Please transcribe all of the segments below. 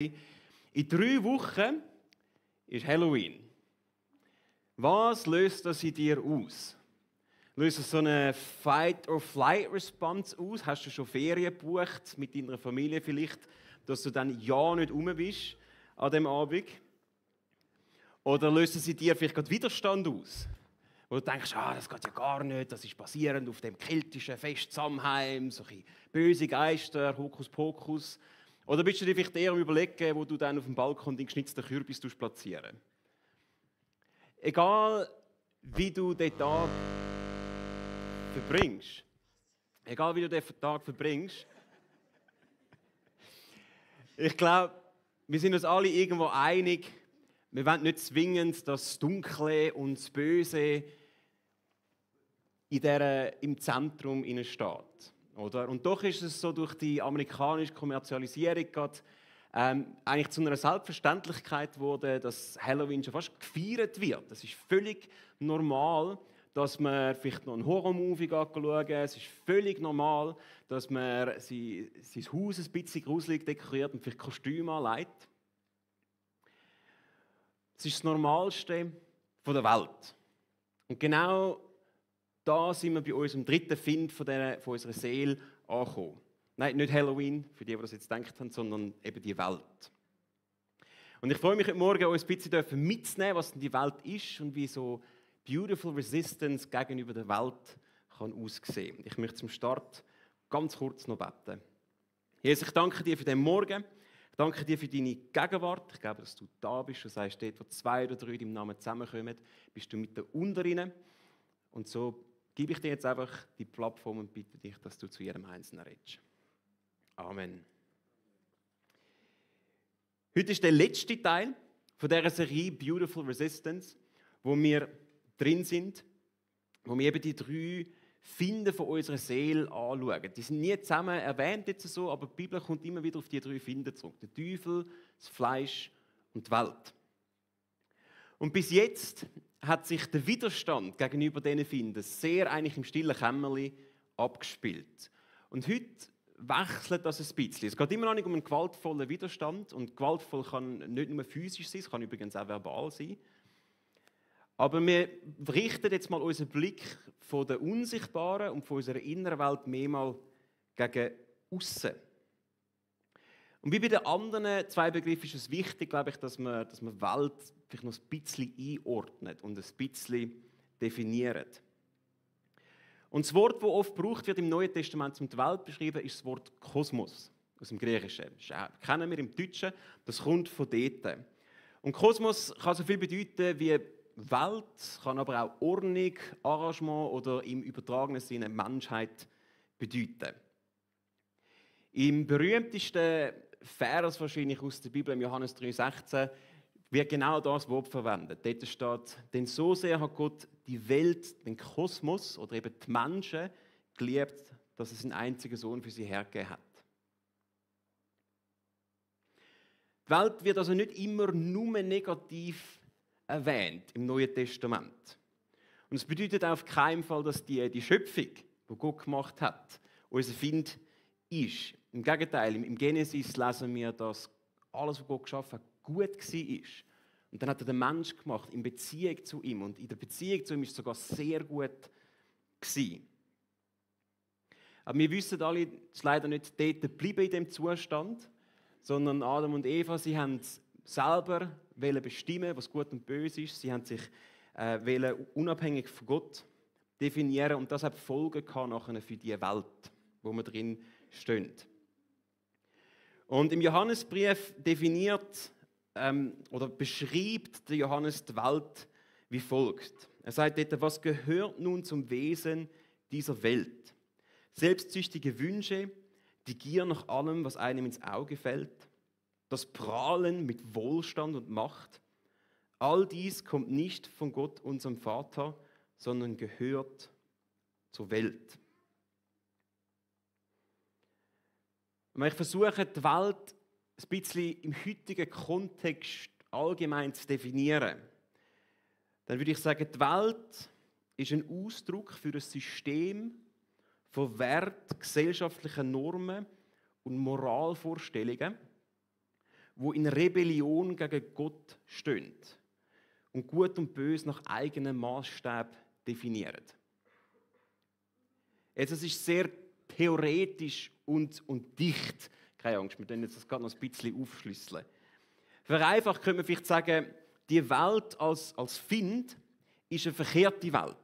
In 3 Wochen ist Halloween. Was löst das in dir aus? Löst es so eine Fight-or-Flight-Response aus? Hast du schon Ferien gebucht mit deiner Familie vielleicht, dass du dann ja nicht rum bist an diesem Abend? Oder löst es in dir vielleicht gerade Widerstand aus? Wo du denkst, das geht ja gar nicht, das ist basierend auf dem keltischen Fest Samhain, so ein böse Geister, Hokuspokus. Oder bist du dir vielleicht eher am Überlegen, wo du dann auf dem Balkon den geschnitzten Kürbis platzieren? Egal, wie du den Tag verbringst, ich glaube, wir sind uns alle irgendwo einig, wir wollen nicht zwingend das Dunkle und das Böse im Zentrum steht. Oder? Und doch ist es so durch die amerikanische Kommerzialisierung eigentlich zu einer Selbstverständlichkeit geworden, dass Halloween schon fast gefeiert wird. Es ist völlig normal, dass man vielleicht noch einen Horrormovie schaut. Es ist völlig normal, dass man sein Haus ein bisschen gruselig dekoriert und vielleicht Kostüme anlegt. Es ist das Normalste der Welt. Und genau da sind wir bei unserem dritten Find von unserer Seele angekommen. Nein, nicht Halloween, für die das jetzt gedacht haben, sondern eben die Welt. Und ich freue mich heute Morgen, euch ein bisschen mitzunehmen, was denn die Welt ist und wie so Beautiful Resistance gegenüber der Welt kann aussehen. Ich möchte zum Start ganz kurz noch beten. Jesus, ich danke dir für den Morgen. Ich danke dir für deine Gegenwart. Ich glaube, dass du da bist. Du sagst, dort, wo 2 oder 3 in deinem Namen zusammenkommen, bist du mitten unter ihnen. Und so gebe ich dir jetzt einfach die Plattform und bitte dich, dass du zu jedem Einzelnen redest. Amen. Heute ist der letzte Teil von dieser Serie Beautiful Resistance, wo wir drin sind, wo wir eben die 3 Finden von unserer Seele anschauen. Die sind nie zusammen erwähnt jetzt so, aber die Bibel kommt immer wieder auf die 3 Finden zurück. Der Teufel, das Fleisch und die Welt. Und bis jetzt hat sich der Widerstand gegenüber diesen Finden sehr eigentlich im stillen Kämmerlein abgespielt. Und heute wechselt das ein bisschen. Es geht immer noch nicht um einen gewaltvollen Widerstand. Und gewaltvoll kann nicht nur physisch sein, es kann übrigens auch verbal sein. Aber wir richten jetzt mal unseren Blick von der unsichtbaren und von unserer inneren Welt mehr mal gegen aussen. Und wie bei den anderen 2 Begriffen ist es wichtig, glaube ich, dass man Welt vielleicht noch ein bisschen einordnet und ein bisschen definiert. Und das Wort, das oft gebraucht wird im Neuen Testament, um die Welt zu beschreiben, ist das Wort Kosmos aus dem Griechischen. Das kennen wir im Deutschen, das kommt von dort. Und Kosmos kann so viel bedeuten wie Welt, kann aber auch Ordnung, Arrangement oder im übertragenen Sinne Menschheit bedeuten. Im berühmtesten Vers wahrscheinlich aus der Bibel, im Johannes 3,16, wird genau das Wort verwendet. Dort steht, denn so sehr hat Gott die Welt, den Kosmos oder eben die Menschen geliebt, dass es einen einzigen Sohn für sie hergegeben hat. Die Welt wird also nicht immer nur negativ erwähnt im Neuen Testament. Und es bedeutet auf keinen Fall, dass die Schöpfung, die Gott gemacht hat, unser Find ist. Im Gegenteil, im Genesis lesen wir, dass alles, was Gott geschaffen hat, gut war. Und dann hat er den Mensch gemacht in Beziehung zu ihm. Und in der Beziehung zu ihm war es sogar sehr gut gewesen. Aber wir wissen alle, es ist leider nicht dort geblieben in diesem Zustand, sondern Adam und Eva, sie haben selber bestimmen, was gut und böse ist. Sie haben sich unabhängig von Gott definieren und das hat Folgen nachher für die Welt, wo wir drin stehen. Und im Johannesbrief definiert oder beschreibt der Johannes die Welt wie folgt. Er sagt dort, was gehört nun zum Wesen dieser Welt? Selbstsüchtige Wünsche, die Gier nach allem, was einem ins Auge fällt, das Prahlen mit Wohlstand und Macht, all dies kommt nicht von Gott, unserem Vater, sondern gehört zur Welt. Und wenn ich versuche, die Welt ein bisschen im heutigen Kontext allgemein zu definieren, dann würde ich sagen, die Welt ist ein Ausdruck für ein System von Wert, gesellschaftlichen Normen und Moralvorstellungen, wo in Rebellion gegen Gott stehen und Gut und Böse nach eigenem Maßstab definieren. Jetzt, es ist sehr theoretisch und dicht. Keine Angst, wir können jetzt das gerade noch ein bisschen aufschlüsseln. Vereinfacht könnte man vielleicht sagen, die Welt als Find ist eine verkehrte Welt.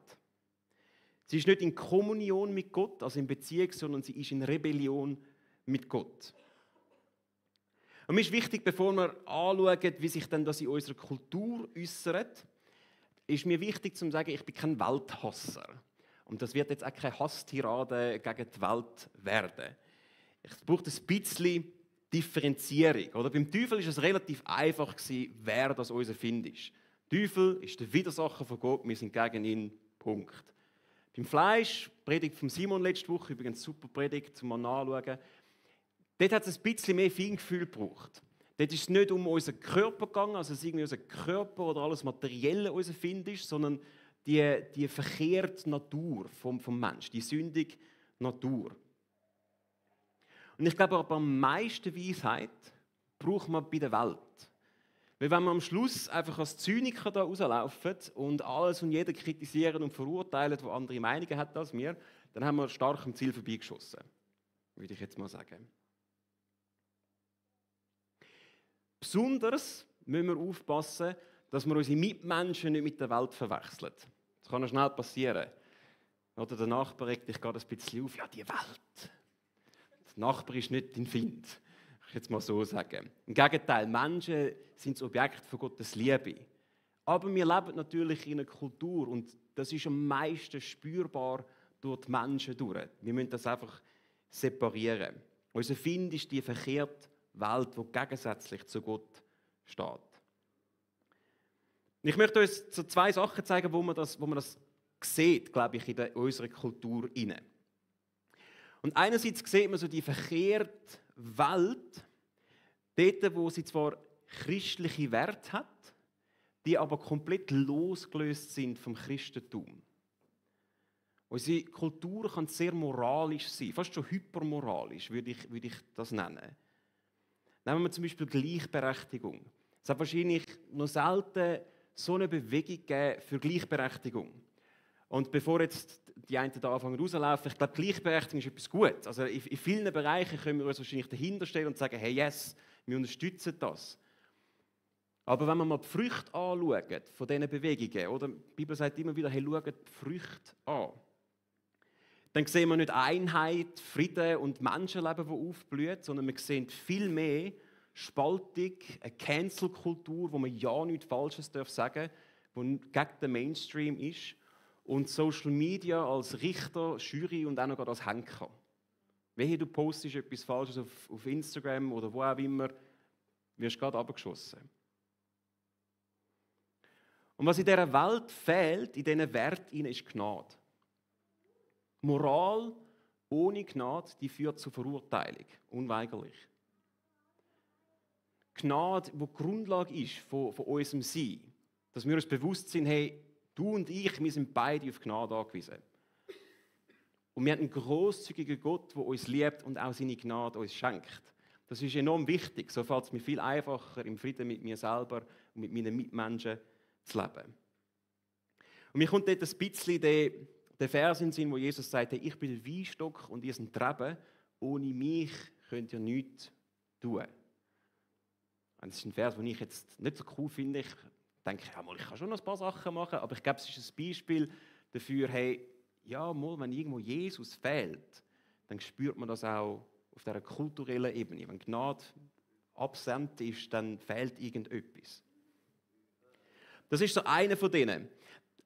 Sie ist nicht in Kommunion mit Gott, also in Beziehung, sondern sie ist in Rebellion mit Gott. Und mir ist wichtig, bevor wir anschauen, wie sich denn das in unserer Kultur äußert, ist mir wichtig zu sagen, ich bin kein Welthasser. Und das wird jetzt auch keine Hasstirade gegen die Welt werden. Es braucht ein bisschen Differenzierung. Oder? Beim Teufel ist es relativ einfach gewesen, wer das unser Find ist. Der Teufel ist der Widersacher von Gott, wir sind gegen ihn, Punkt. Beim Fleisch, Predigt von Simon letzte Woche, übrigens super Predigt, zum mal nachschauen. Dort hat es ein bisschen mehr Feingefühl gebraucht. Dort ist es nicht um unseren Körper gegangen, also dass irgendwie unser Körper oder alles Materielle unser Find ist, sondern die verkehrte Natur vom Menschen, die sündige Natur. Und ich glaube, aber am meisten Weisheit braucht man bei der Welt. Weil wenn wir am Schluss einfach als Zyniker da rauslaufen und alles und jeder kritisieren und verurteilen, der andere Meinungen hat als wir, dann haben wir stark am Ziel vorbeigeschossen, würde ich jetzt mal sagen. Besonders müssen wir aufpassen, dass wir unsere Mitmenschen nicht mit der Welt verwechseln. Das kann ja schnell passieren. Oder der Nachbar regt dich gerade ein bisschen auf. Ja, die Welt. Der Nachbar ist nicht dein Feind. Ich jetzt mal so sagen. Im Gegenteil, Menschen sind das Objekt von Gottes Liebe. Aber wir leben natürlich in einer Kultur und das ist am meisten spürbar durch die Menschen durch. Wir müssen das einfach separieren. Unser Feind ist die verkehrte Welt, die gegensätzlich zu Gott steht. Ich möchte uns so zwei Sachen zeigen, wo man das sieht, glaube ich, in unserer Kultur inne. Und einerseits sieht man so die verkehrte Welt, dort, wo sie zwar christliche Werte hat, die aber komplett losgelöst sind vom Christentum. Unsere Kultur kann sehr moralisch sein, fast schon hypermoralisch, würde ich das nennen. Nehmen wir zum Beispiel Gleichberechtigung. Es hat wahrscheinlich noch selten so eine Bewegung gegeben für Gleichberechtigung. Und bevor jetzt die einen da anfangen rauszulaufen, ich glaube, Gleichberechtigung ist etwas Gutes. Also in vielen Bereichen können wir uns wahrscheinlich dahinter stellen und sagen, hey, yes, wir unterstützen das. Aber wenn wir mal die Früchte anschauen von diesen Bewegungen, oder? Die Bibel sagt immer wieder, hey, schaut die Früchte an. Dann sehen wir nicht Einheit, Frieden und Menschenleben, die aufblühen, sondern wir sehen viel mehr Spaltung, eine Cancel-Kultur, wo man ja nichts Falsches sagen darf, die gegen den Mainstream ist, und Social Media als Richter, Jury und auch noch als Henker. Wenn du postest etwas Falsches auf Instagram oder wo auch immer, wirst du gerade abgeschossen. Und was in dieser Welt fehlt, in diesen Werten, ist Gnade. Moral ohne Gnade, die führt zur Verurteilung, unweigerlich. Gnade, die Grundlage ist von unserem Sein, dass wir uns bewusst sind, hey, du und ich, wir sind beide auf Gnade angewiesen. Und wir haben einen grosszügigen Gott, der uns liebt und auch seine Gnade uns schenkt. Das ist enorm wichtig, so fällt es mir viel einfacher, im Frieden mit mir selber und mit meinen Mitmenschen zu leben. Und mir kommt dort ein bisschen der Vers in den Sinn, wo Jesus sagt, hey, ich bin der Weinstock und ihr seid die Reben, ohne mich könnt ihr nichts tun. Und das ist ein Vers, den ich jetzt nicht so cool finde. Ich denke, ja, mal, ich kann schon noch ein paar Sachen machen, aber ich glaube, es ist ein Beispiel dafür, hey, ja, mal, wenn irgendwo Jesus fehlt, dann spürt man das auch auf dieser kulturellen Ebene. Wenn Gnade absent ist, dann fehlt irgendetwas. Das ist so einer von denen.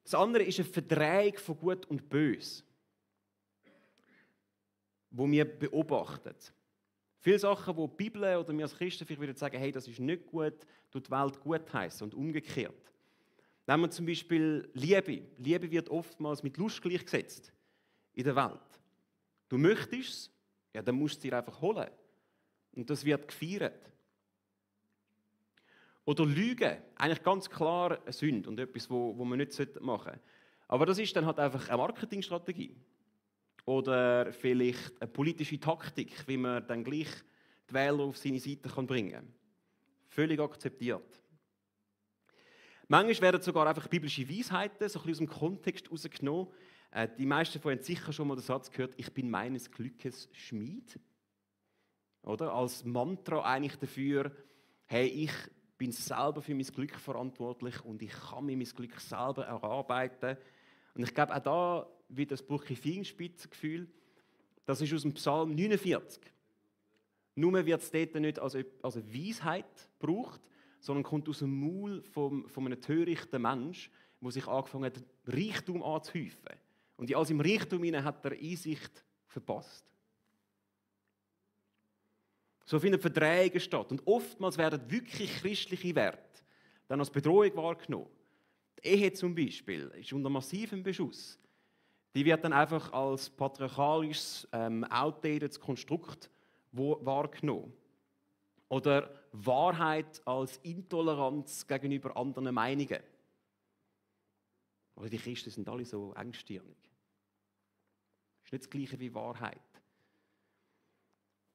Das andere ist eine Verdrehung von Gut und Böse, wo wir beobachten. Viele Sachen, wo die Bibel oder wir als Christen vielleicht würden sagen, hey, das ist nicht gut, tut die Welt gut heißen und umgekehrt. Nehmen wir zum Beispiel Liebe. Liebe wird oftmals mit Lust gleichgesetzt in der Welt. Du möchtest es, ja, dann musst du es dir einfach holen. Und das wird gefeiert. Oder Lügen, eigentlich ganz klar eine Sünde und etwas, wo man nicht machen sollte. Aber das ist dann halt einfach eine Marketingstrategie. Oder vielleicht eine politische Taktik, wie man dann gleich die Wähler auf seine Seite bringen kann. völlig akzeptiert. Manchmal werden sogar einfach biblische Weisheiten so ein bisschen aus dem Kontext rausgenommen. Die meisten von euch haben sicher schon mal den Satz gehört, ich bin meines Glückes Schmied. Oder? Als Mantra eigentlich dafür, hey, ich bin selber für mein Glück verantwortlich und ich kann mir mein Glück selber erarbeiten. Und ich glaube, auch da wird das Buch Fingerspitzengefühl, das ist aus dem Psalm 49. Nur wird es dort nicht als eine Weisheit gebraucht, sondern kommt aus dem Maul von einem törichten Mensch, der sich angefangen hat, Reichtum anzuhäufen. Und in all seinem Reichtum hat er Einsicht verpasst. So findet Verdrehungen statt. Und oftmals werden wirklich christliche Werte dann als Bedrohung wahrgenommen. Die Ehe zum Beispiel ist unter massivem Beschuss. Die wird dann einfach als patriarchalisches, outdated Konstrukt wahrgenommen. Oder Wahrheit als Intoleranz gegenüber anderen Meinungen. Oder die Christen sind alle so engstirnig. Das ist nicht das Gleiche wie Wahrheit.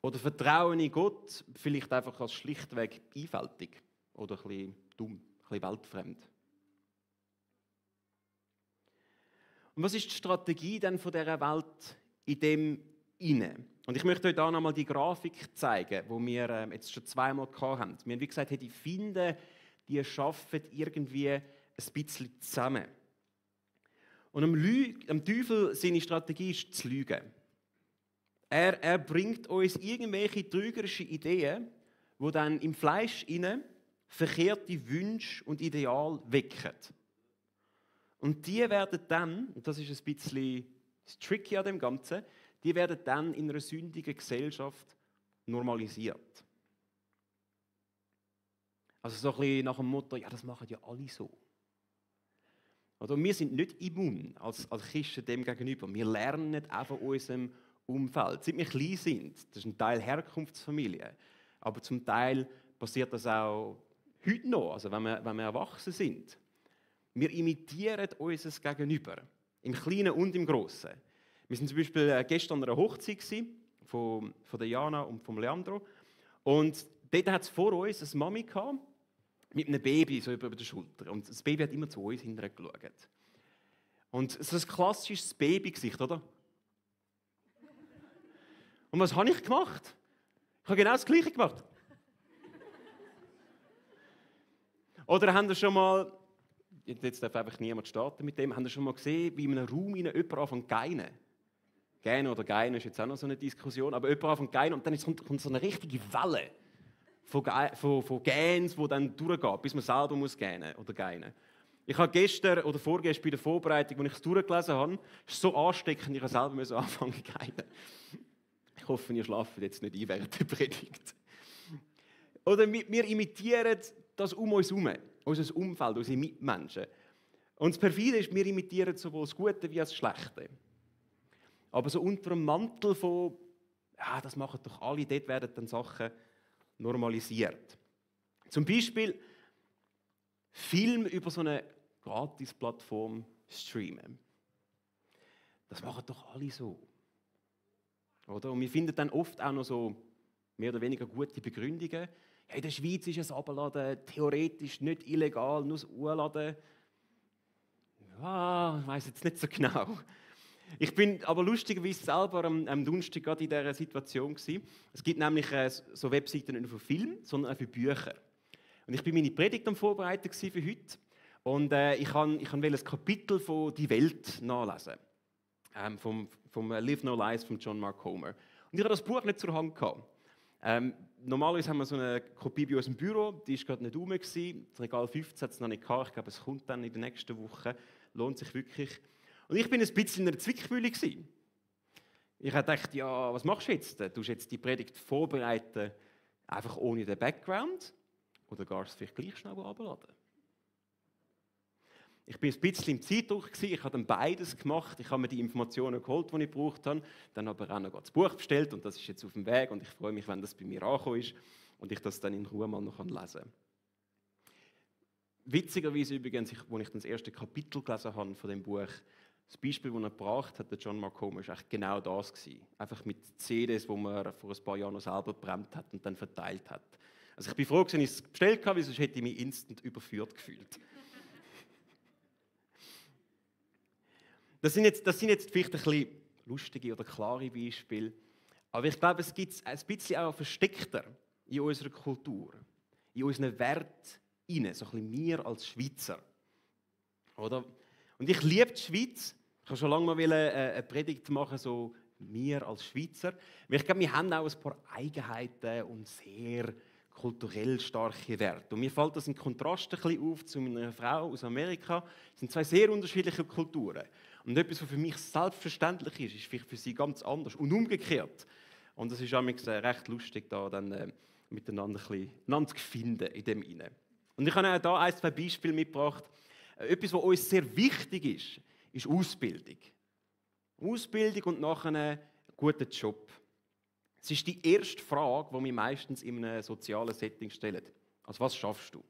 Oder Vertrauen in Gott vielleicht einfach als schlichtweg einfältig oder ein bisschen dumm, ein bisschen weltfremd. Und was ist die Strategie denn von dieser Welt in dem inne? Und ich möchte euch hier nochmal die Grafik zeigen, die wir jetzt schon zweimal hatten. Wir haben wie gesagt, die Finden, die arbeiten irgendwie ein bisschen zusammen. Und am Teufel seine Strategie ist zu lügen. Er bringt uns irgendwelche trügerischen Ideen, die dann im Fleisch inne verkehrte Wünsche und Ideale wecken. Und die werden dann, und das ist ein bisschen das Tricky an dem Ganzen, die werden dann in einer sündigen Gesellschaft normalisiert. Also so ein bisschen nach dem Motto, ja, das machen ja alle so. Oder wir sind nicht immun als Christen dem gegenüber. Wir lernen auch von unserem Umfeld. Seit wir klein sind, das ist ein Teil Herkunftsfamilie, aber zum Teil passiert das auch heute noch, also wenn wir erwachsen sind. Wir imitieren unser Gegenüber, im Kleinen und im Grossen. Wir waren zum Beispiel gestern an einer Hochzeit von der Jana und von Leandro. Und dort hat es vor uns eine Mami gehabt, mit einem Baby so über der Schulter. Und das Baby hat immer zu uns hinterher geschaut. Und so ein klassisches Babygesicht, oder? Und was habe ich gemacht? Ich habe genau das Gleiche gemacht. Oder haben Sie schon mal, jetzt darf einfach niemand starten mit dem, haben Sie schon mal gesehen, wie in einem Raum jemand anfängt zu geinen? Gähnen oder Geinen ist jetzt auch noch so eine Diskussion, aber jemand anfängt zu geinen und dann kommt so eine richtige Welle von Gähns, die dann durchgeht, bis man selber muss gähnen oder geinen. Ich habe gestern oder vorgestern bei der Vorbereitung, als ich es durchgelesen habe, ist so ansteckend, ich habe selber anfangen zu geinen. Ich hoffe, ihr schlaft jetzt nicht ein während der Predigt. Oder wir imitieren das um uns herum, unser Umfeld, unsere Mitmenschen. Und das Perfide ist, wir imitieren sowohl das Gute wie das Schlechte. Aber so unter dem Mantel von, ja, das machen doch alle, dort werden dann Sachen normalisiert. Zum Beispiel Film über so eine Gratis-Plattform streamen. Das machen doch alle so. Oder? Und wir finden dann oft auch noch so mehr oder weniger gute Begründungen. Ja, in der Schweiz ist es Abladen theoretisch nicht illegal, nur das Urladen. Ja, ich weiss jetzt nicht so genau. Ich bin aber lustigerweise selber am Donnerstag gerade in dieser Situation gewesen. Es gibt nämlich so Webseiten nicht nur für Filme, sondern auch für Bücher. Und ich bin meine Predigt am Vorbereiten für heute. Und ich wollte ein Kapitel von «Die Welt» nachlesen. Vom «Live No Lies» von John Mark Comer. Und ich hatte das Buch nicht zur Hand gehabt. Normalerweise haben wir so eine Kopie bei uns im Büro, die war gerade nicht rum. Das Regal 15 hat es noch nicht gehabt. Ich glaube, es kommt dann in der nächsten Woche. Lohnt sich wirklich. Und ich bin ein bisschen in einer Zwickmühle gewesen. Ich habe gedacht, ja, was machst du jetzt? Du musst jetzt die Predigt vorbereiten, einfach ohne den Background? Oder gehst du vielleicht gleich schnell runterladen? Ich bin ein bisschen im Zeitdruck gewesen. Ich habe dann beides gemacht. Ich habe mir die Informationen geholt, die ich gebraucht habe. Dann aber auch noch das Buch bestellt und das ist jetzt auf dem Weg. Und ich freue mich, wenn das bei mir angekommen ist und ich das dann in Ruhe mal noch lesen kann. Witzigerweise übrigens, als ich dann das erste Kapitel gelesen habe von dem Buch, das Beispiel, das er gebracht hat, der John Mark Comer, war genau das gewesen. Einfach mit CDs, die man vor ein paar Jahren noch selber gebrannt hat und dann verteilt hat. Also ich bin froh, dass ich es bestellt habe, weil sonst hätte ich mich instant überführt gefühlt. Das sind jetzt vielleicht ein bisschen lustige oder klare Beispiele, aber ich glaube, es gibt es ein bisschen auch versteckter in unserer Kultur, in unseren Werten, so ein bisschen wir als Schweizer. Oder? Und ich liebe die Schweiz. Ich wollte schon lange mal eine Predigt machen, so wir als Schweizer. Weil ich glaube, wir haben auch ein paar Eigenheiten und sehr kulturell starke Werte. Und mir fällt das im Kontrast ein bisschen auf zu meiner Frau aus Amerika. Es sind zwei sehr unterschiedliche Kulturen. Und etwas, was für mich selbstverständlich ist vielleicht für sie ganz anders. Und umgekehrt. Und das ist recht lustig, da dann miteinander zu finden in dem Inne. Und ich habe auch hier ein, zwei Beispiele mitgebracht. Etwas, was uns sehr wichtig ist Ausbildung. Ausbildung und nachher einen guten Job. Das ist die erste Frage, die wir meistens in einem sozialen Setting stellen. Also, was schaffst du?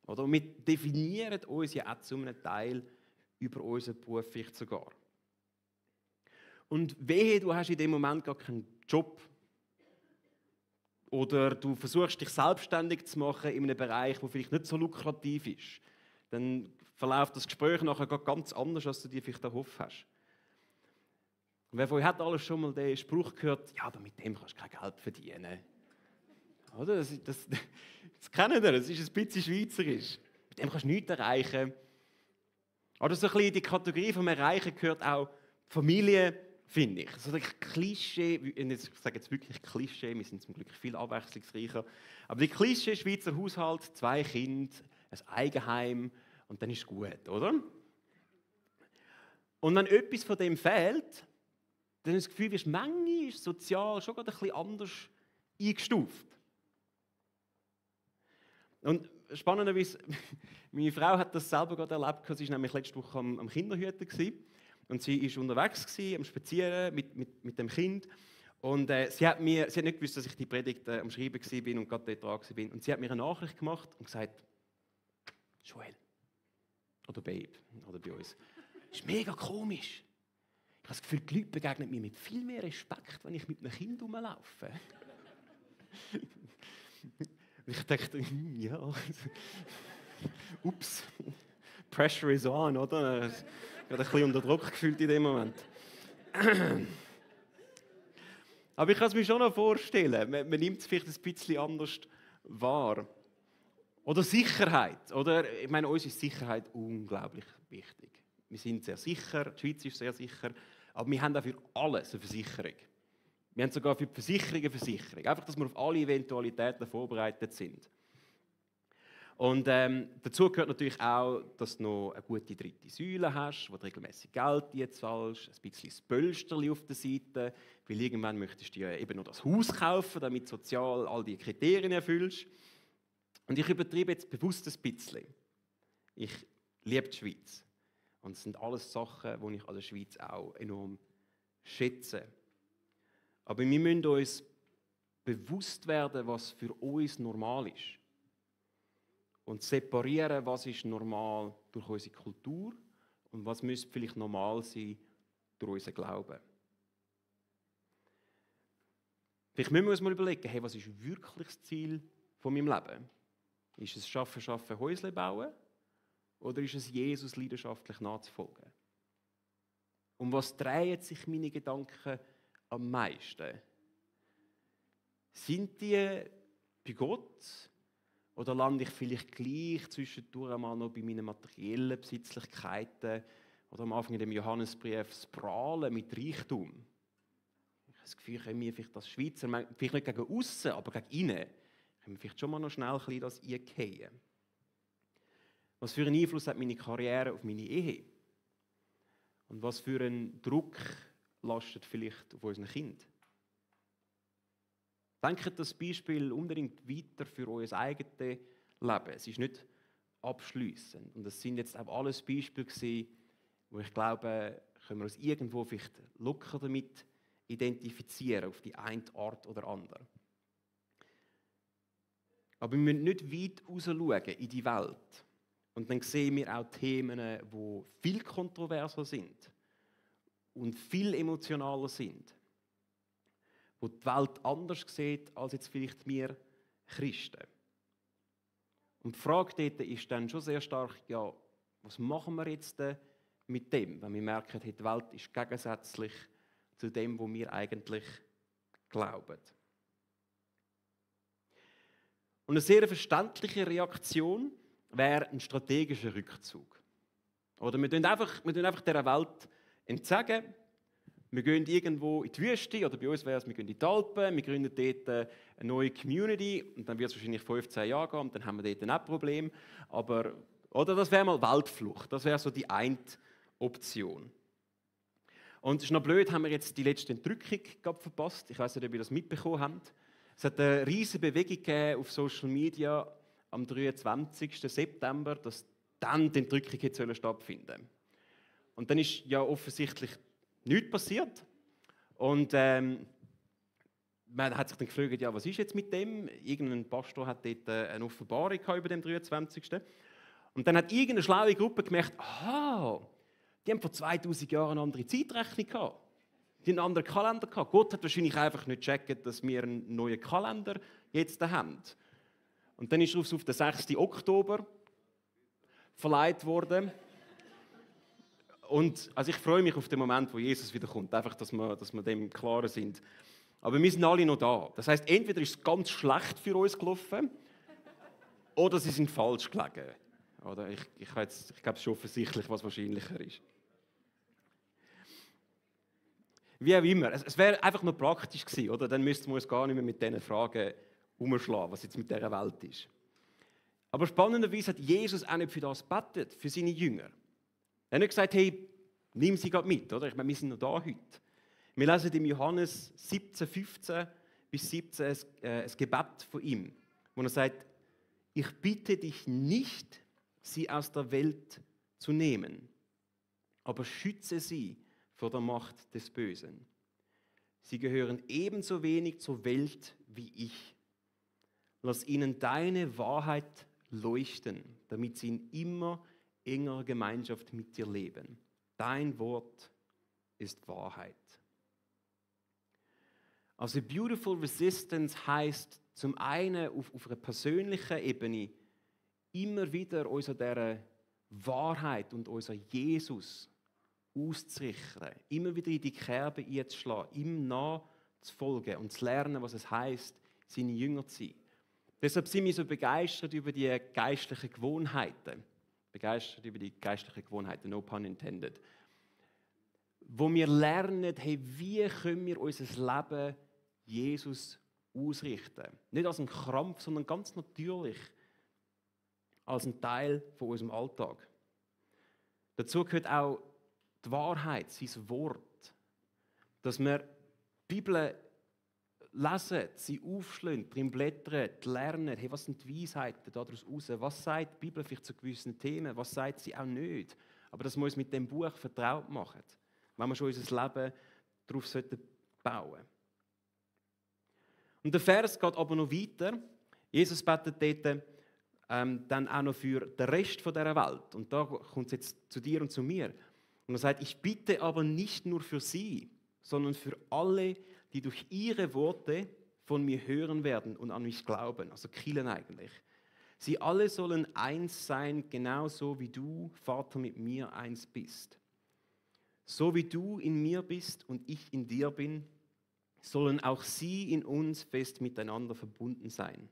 Oder wir definieren uns ja auch zu einem Teil über unseren Beruf vielleicht sogar. Und wehe, du hast in dem Moment gar keinen Job. Oder du versuchst, dich selbstständig zu machen in einem Bereich, der vielleicht nicht so lukrativ ist. Dann verläuft das Gespräch nachher ganz anders, als du dir vielleicht erhofft hast. Und wer von euch hat alles schon mal den Spruch gehört, ja, aber mit dem kannst du kein Geld verdienen. Oder? Das kennen wir, das ist ein bisschen schweizerisch. Mit dem kannst du nichts erreichen. Oder so ein bisschen in die Kategorie vom Erreichen gehört auch Familie, finde ich. So ein Klischee, ich sage jetzt wirklich Klischee, wir sind zum Glück viel abwechslungsreicher, aber die Klischee Schweizer Haushalt, 2 Kinder, ein Eigenheim und dann ist es gut, oder? Und wenn etwas von dem fehlt, dann hast du das Gefühl, wirst manchmal sozial schon gerade ein bisschen anders eingestuft. Und spannenderweise, meine Frau hat das selber gerade erlebt, sie war nämlich letzte Woche am Kinderhüten und sie war unterwegs am Spazieren mit dem Kind. Und sie hat nicht gewusst, dass ich die Predigt am Schreiben war und gerade dort dran war. Und sie hat mir eine Nachricht gemacht und gesagt, Joel, oder Babe, oder bei uns, das ist mega komisch. Ich habe das Gefühl, die Leute begegnen mir mit viel mehr Respekt, wenn ich mit einem Kind rumlaufe. Ich dachte, ja, ups, pressure is on, oder? Ich habe ein bisschen unter Druck gefühlt in dem Moment. Aber ich kann es mir schon noch vorstellen, man nimmt es vielleicht ein bisschen anders wahr. Oder Sicherheit. Oder, ich meine, uns ist Sicherheit unglaublich wichtig. Wir sind sehr sicher, die Schweiz ist sehr sicher, aber wir haben auch für alles eine Versicherung. Wir haben sogar für die Versicherung eine Versicherung. Einfach, dass wir auf alle Eventualitäten vorbereitet sind. Und dazu gehört natürlich auch, dass du noch eine gute dritte Säule hast, wo du regelmäßig Geld zahlst, ein bisschen das Pölsterli auf der Seite, weil irgendwann möchtest du ja eben noch das Haus kaufen, damit du sozial all die Kriterien erfüllst. Und ich übertreibe jetzt bewusst ein bisschen. Ich liebe die Schweiz. Und es sind alles Sachen, die ich an der Schweiz auch enorm schätze. Aber wir müssen uns bewusst werden, was für uns normal ist. Und separieren, was ist normal durch unsere Kultur und was müsste vielleicht normal sein durch unseren Glauben. Vielleicht müssen wir uns mal überlegen, hey, was ist wirklich das Ziel von meinem Leben? Ist es Schaffen, Häusle bauen? Oder ist es Jesus leidenschaftlich nachzufolgen? Um was drehen sich meine Gedanken am meisten? Sind die bei Gott? Oder lande ich vielleicht gleich zwischendurch einmal noch bei meinen materiellen Besitzlichkeiten? Oder am Anfang in dem Johannesbrief das Prahlen mit Reichtum? Ich habe das Gefühl, können wir vielleicht als Schweizer, vielleicht nicht gegen aussen, aber gegen innen, können wir vielleicht schon mal noch schnell ein bisschen das eingehen. Was für einen Einfluss hat meine Karriere auf meine Ehe? Und was für einen Druck lastet vielleicht auf unseren Kind? Denkt das Beispiel unbedingt weiter für euer eigenes Leben. Es ist nicht abschliessend. Und es sind jetzt auch alles Beispiele gewesen, wo ich glaube, können wir uns irgendwo vielleicht locker damit identifizieren, auf die eine Art oder andere. Aber wir müssen nicht weit rausschauen in die Welt. Und dann sehen wir auch Themen, die viel kontroverser sind und viel emotionaler sind. Wo die Welt anders sieht, als jetzt vielleicht wir Christen. Und die Frage dort ist dann schon sehr stark, ja, was machen wir jetzt mit dem, wenn wir merken, die Welt ist gegensätzlich zu dem, was wir eigentlich glauben. Und eine sehr verständliche Reaktion wäre ein strategischer Rückzug. Oder wir tun einfach dieser Welt entsagen. Wir gehen irgendwo in die Wüste, oder bei uns wäre es, wir gehen in die Alpen, wir gründen dort eine neue Community und dann wird es wahrscheinlich 15 Jahre gehen und dann haben wir dort ein Problem. Aber, oder das wäre mal Weltflucht, das wäre so die eine Option. Und es ist noch blöd, haben wir jetzt die letzte Entrückung verpasst. Ich weiß nicht, ob ihr das mitbekommen habt. Es hat eine riesige Bewegung gegeben auf Social Media am 23. September, dass dann die Entrückung jetzt stattfinden soll. Und dann ist ja offensichtlich nichts passiert. Und man hat sich dann gefragt, ja, was ist jetzt mit dem? Irgendein Pastor hat dort eine Offenbarung über dem 23. Und dann hat irgendeine schlaue Gruppe gemerkt, aha, die haben vor 2000 Jahren eine andere Zeitrechnung gehabt. Die haben einen anderen Kalender gehabt. Gott hat wahrscheinlich einfach nicht gecheckt, dass wir einen neuen Kalender jetzt haben. Und dann ist es auf den 6. Oktober verleiht worden. Und also ich freue mich auf den Moment, wo Jesus wiederkommt, einfach, dass wir dem klar sind. Aber wir sind alle noch da. Das heisst, entweder ist es ganz schlecht für uns gelaufen, oder sie sind falsch gelegen. Oder ich glaube, es ist schon offensichtlich, was wahrscheinlicher ist. Wie auch immer, es wäre einfach nur praktisch gewesen, oder? Dann müssten wir uns gar nicht mehr mit diesen Fragen umschlagen, was jetzt mit dieser Welt ist. Aber spannenderweise hat Jesus auch nicht für das gebetet, für seine Jünger. Er hat nicht gesagt, hey, nimm sie gerade mit, oder? Ich meine, wir sind noch da heute. Wir lesen im Johannes 17, 15 bis 17 ein Gebet von ihm, wo er sagt, ich bitte dich nicht, sie aus der Welt zu nehmen, aber schütze sie vor der Macht des Bösen. Sie gehören ebenso wenig zur Welt wie ich. Lass ihnen deine Wahrheit leuchten, damit sie in immer engerer Gemeinschaft mit dir leben. Dein Wort ist Wahrheit. Also Beautiful Resistance heißt zum einen auf einer persönlichen Ebene immer wieder uns an dieser Wahrheit und unser Jesus auszurichten, immer wieder in die Kerbe einzuschlagen, ihm nachzufolgen und zu lernen, was es heisst, seine Jünger zu sein. Deshalb sind wir so begeistert über die geistlichen Gewohnheiten. Begeistert über die geistlichen Gewohnheiten, no pun intended. Wo wir lernen, hey, wie können wir unser Leben Jesus ausrichten. Nicht als ein Krampf, sondern ganz natürlich als ein Teil von unserem Alltag. Dazu gehört auch die Wahrheit, sein Wort. Dass wir die Bibel lesen, sie aufschlagen, drin blättern, lernen, hey, was sind die Weisheiten daraus raus? Was sagt die Bibel vielleicht zu gewissen Themen? Was sagt sie auch nicht? Aber dass wir uns mit dem Buch vertraut machen, wenn wir schon unser Leben darauf bauen sollten. Und der Vers geht aber noch weiter. Jesus betet dort dann auch noch für den Rest dieser Welt. Und da kommt es jetzt zu dir und zu mir. Und er sagt, ich bitte aber nicht nur für sie, sondern für alle, die durch ihre Worte von mir hören werden und an mich glauben. Also Kirchen eigentlich. Sie alle sollen eins sein, genauso wie du, Vater, mit mir eins bist. So wie du in mir bist und ich in dir bin, sollen auch sie in uns fest miteinander verbunden sein.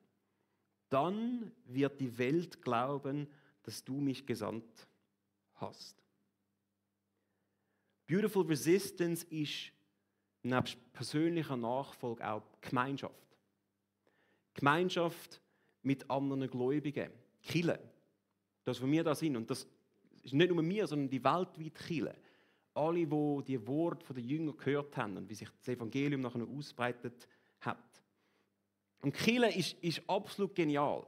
Dann wird die Welt glauben, dass du mich gesandt hast. Beautiful Resistance ist nebst persönlicher Nachfolge auch Gemeinschaft. Gemeinschaft mit anderen Gläubigen. Kirche. Das, wo wir da sind. Und das ist nicht nur wir, sondern die weltweite Kirche. Alle, die die Worte der Jünger gehört haben und wie sich das Evangelium nachher ausbreitet hat. Und Kirche ist absolut genial.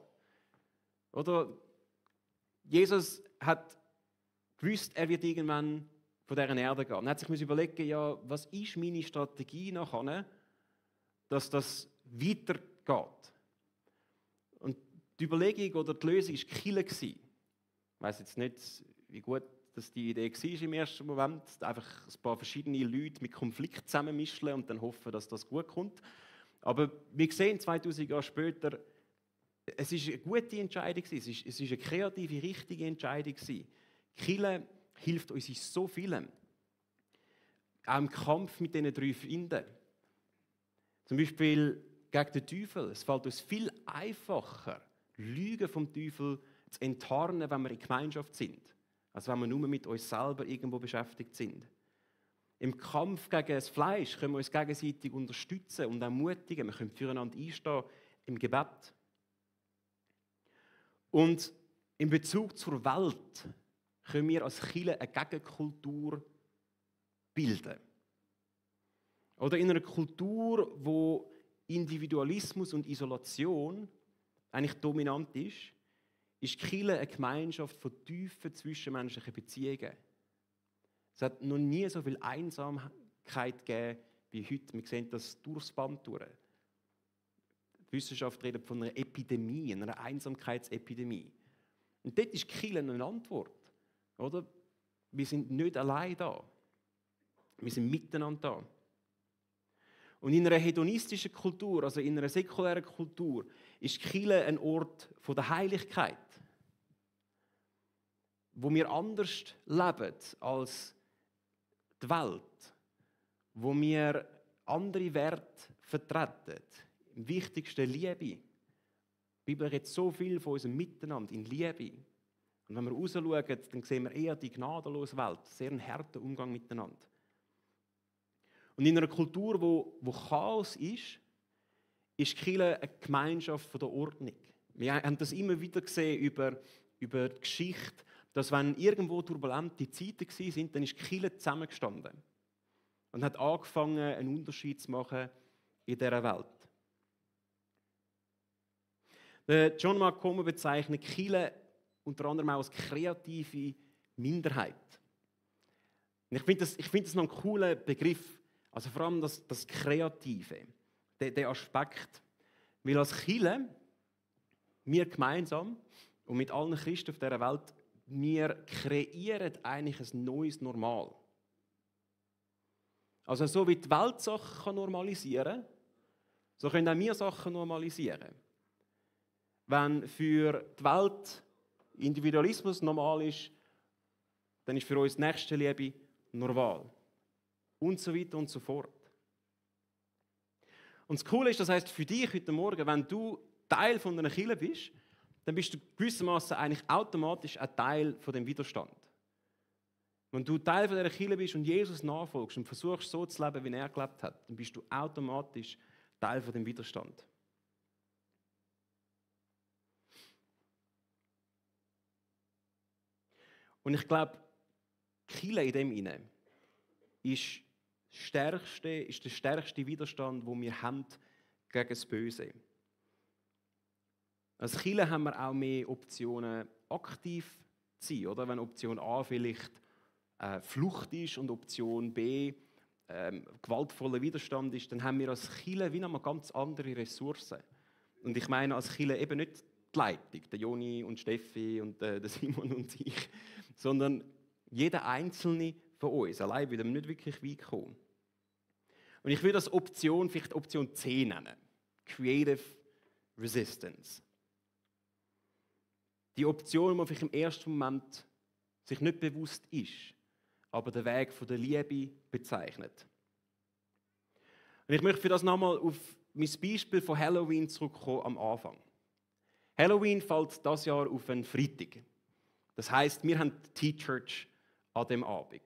Oder? Jesus hat gewusst, er wird irgendwann von dieser Erde gehen. Er hat sich überlegen, ja, was ist meine Strategie nachher, dass das weitergeht. Und die Überlegung oder die Lösung war Kirche. Ich weiss jetzt nicht, wie gut dass die Idee war im ersten Moment. Einfach ein paar verschiedene Leute mit Konflikt zusammenmischen und dann hoffen, dass das gut kommt. Aber wir sehen 2000 Jahre später, Es war eine gute Entscheidung, es ist eine kreative, richtige Entscheidung. Die Kirche hilft uns in so vielem. Auch im Kampf mit diesen 3 Feinden. Zum Beispiel gegen den Teufel. Es fällt uns viel einfacher, Lügen vom Teufel zu enttarnen, wenn wir in Gemeinschaft sind, als wenn wir nur mit uns selber irgendwo beschäftigt sind. Im Kampf gegen das Fleisch können wir uns gegenseitig unterstützen und ermutigen. Wir können füreinander einstehen im Gebet. Und in Bezug zur Welt können wir als Kirche eine Gegenkultur bilden. Oder in einer Kultur, wo Individualismus und Isolation eigentlich dominant ist die Kirche eine Gemeinschaft von tiefen zwischenmenschlichen Beziehungen. Es hat noch nie so viel Einsamkeit gegeben wie heute. Wir sehen das durchs Band durch. Die Wissenschaft redet von einer Epidemie, einer Einsamkeitsepidemie. Und dort ist die Kirche eine Antwort. Oder? Wir sind nicht allein da. Wir sind miteinander da. Und in einer hedonistischen Kultur, also in einer säkulären Kultur, ist die Kirche ein Ort der Heiligkeit, wo wir anders leben als die Welt, wo wir andere Werte vertreten. Im wichtigsten Liebe. Die Bibel redet so viel von unserem Miteinander in Liebe. Und wenn wir rausschauen, dann sehen wir eher die gnadenlose Welt, sehr einen harten Umgang miteinander. Und in einer Kultur, wo Chaos ist die Kirche eine Gemeinschaft der Ordnung. Wir haben das immer wieder gesehen über die Geschichte, dass wenn irgendwo turbulente Zeiten waren, dann ist die Kirche zusammengestanden und hat angefangen, einen Unterschied zu machen in dieser Welt. John Mark Comer bezeichnet die Kirche unter anderem auch als kreative Minderheit. Und ich finde das noch einen coolen Begriff. Also vor allem das Kreative, der Aspekt. Weil als Kirche, wir gemeinsam und mit allen Christen auf dieser Welt, wir kreieren eigentlich ein neues Normal. Also so wie die Welt Sachen normalisieren kann, so können auch wir Sachen normalisieren. Wenn für die Welt Individualismus normal ist, dann ist für uns Nächstenliebe normal. Und so weiter und so fort. Und das Coole ist, das heisst für dich heute Morgen, wenn du Teil von einer Kirche bist, dann bist du gewissermaßen eigentlich automatisch ein Teil von dem Widerstand. Wenn du Teil von dieser Kirche bist und Jesus nachfolgst und versuchst so zu leben, wie er gelebt hat, dann bist du automatisch Teil von dem Widerstand. Und ich glaube, die Kirche in dem hinein ist der stärkste Widerstand, den wir haben gegen das Böse. Als Kirche haben wir auch mehr Optionen, aktiv zu sein. Oder? Wenn Option A vielleicht Flucht ist und Option B gewaltvoller Widerstand ist, dann haben wir als Kirche wie noch ganz andere Ressourcen. Und ich meine als Kirche eben nicht die Leitung, der Joni und Steffi und der Simon und ich, sondern jeder Einzelne von uns. Allein würde man nicht wirklich weit kommen. Und ich will das vielleicht Option C nennen. Creative Resistance. Die Option, die man vielleicht im ersten Moment sich nicht bewusst ist, aber den Weg von der Liebe bezeichnet. Und ich möchte für das nochmal auf mein Beispiel von Halloween zurückkommen am Anfang. Halloween fällt dieses Jahr auf einen Freitag. Das heisst, wir haben Tea-Church an diesem Abend.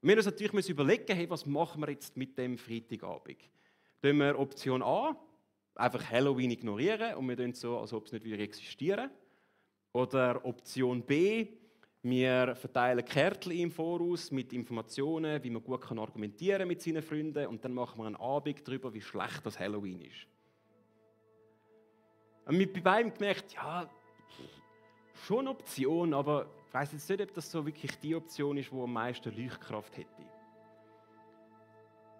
Und wir müssen uns natürlich überlegen, hey, was machen wir jetzt mit dem Freitagabend? Tun wir Option A, einfach Halloween ignorieren und wir tun so, als ob es nicht wieder existieren. Oder Option B, wir verteilen Kärtchen im Voraus mit Informationen, wie man gut argumentieren kann mit seinen Freunden und dann machen wir einen Abend darüber, wie schlecht das Halloween ist. Und wir haben bei beiden gemerkt, ja, schon eine Option, aber ich weiss jetzt nicht, ob das so wirklich die Option ist, die am meisten Leuchtkraft hätte.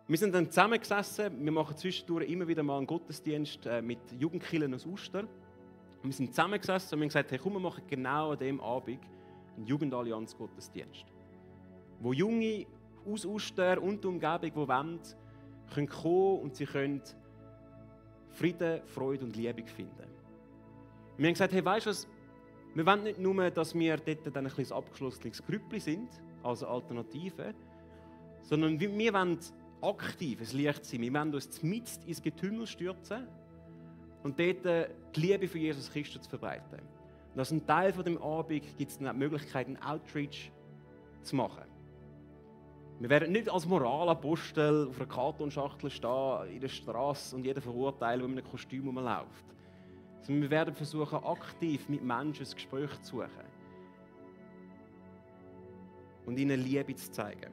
Wir sind dann zusammengesessen, wir machen zwischendurch immer wieder mal einen Gottesdienst mit Jugendkirchen aus Uster. Und wir sind zusammengesessen und wir haben gesagt, hey, komm, wir machen genau an diesem Abend einen Jugendallianz-Gottesdienst. Wo Junge aus Uster und der Umgebung, die wollen, können kommen und sie können Frieden, Freude und Liebe finden. Wir haben gesagt, hey, weißt du was? Wir wollen nicht nur, dass wir dort dann ein kleines abgeschlossenes Grüppli sind, als Alternative, sondern wir wollen aktiv ein Licht sein. Wir wollen uns mitten ins Getümmel stürzen und dort die Liebe für Jesus Christus zu verbreiten. Und als ein Teil von dem Abend gibt es dann auch die Möglichkeit, einen Outreach zu machen. Wir werden nicht als Moralapostel auf einer Kartonschachtel stehen, in der Straße und jeden verurteilen, der mit einem Kostüm rumläuft. Sondern wir werden versuchen, aktiv mit Menschen ein Gespräch zu suchen. Und ihnen Liebe zu zeigen.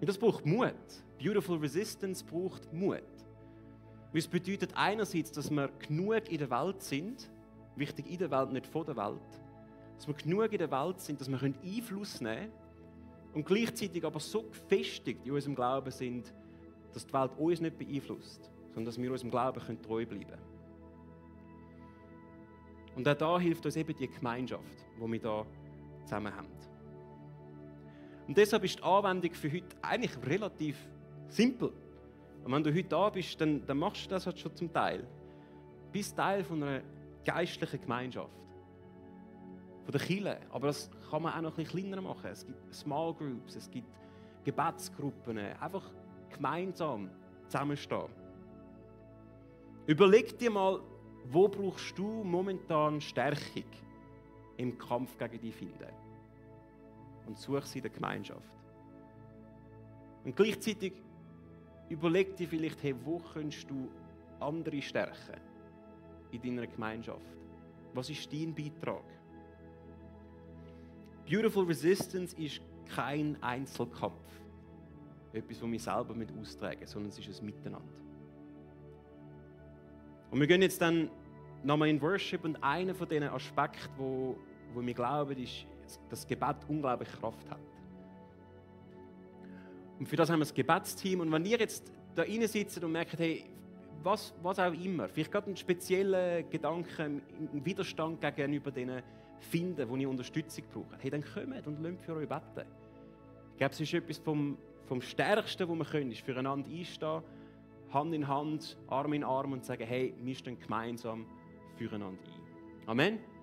Und das braucht Mut. Beautiful Resistance braucht Mut. Weil es bedeutet einerseits, dass wir genug in der Welt sind, wichtig in der Welt, nicht von der Welt, dass wir genug in der Welt sind, dass wir Einfluss nehmen können und gleichzeitig aber so gefestigt in unserem Glauben sind, dass die Welt uns nicht beeinflusst, sondern dass wir unserem Glauben treu bleiben können. Und auch da hilft uns eben die Gemeinschaft, die wir hier zusammen haben. Und deshalb ist die Anwendung für heute eigentlich relativ simpel. Und wenn du heute da bist, dann machst du das halt schon zum Teil. Du bist Teil von einer geistlichen Gemeinschaft. Von der Kirche. Aber das kann man auch noch ein bisschen kleiner machen. Es gibt Small Groups, es gibt Gebetsgruppen. Einfach gemeinsam zusammenstehen. Überleg dir mal, wo brauchst du momentan Stärkung im Kampf gegen die Feinde? Und such sie in der Gemeinschaft. Und gleichzeitig überleg dir vielleicht, hey, wo kannst du andere stärken in deiner Gemeinschaft? Was ist dein Beitrag? Beautiful Resistance ist kein Einzelkampf. Etwas, das wir selber austragen müssen, sondern es ist ein Miteinander. Und wir gehen jetzt dann nochmal in Worship und einer von diesen Aspekten, wo wir glauben, ist, dass Gebet unglaublich Kraft hat. Und für das haben wir das Gebetsteam. Und wenn ihr jetzt da rein sitzt und merkt, hey, was auch immer, vielleicht gerade einen speziellen Gedanken, einen Widerstand gegenüber denen finden, wo ihr Unterstützung braucht, hey, dann kommt und lasst für euch beten. Ich glaube, es ist etwas vom Stärksten, was wir können, ist füreinander einstehen, Hand in Hand, Arm in Arm und sagen, hey, wir stehen gemeinsam füreinander ein. Amen.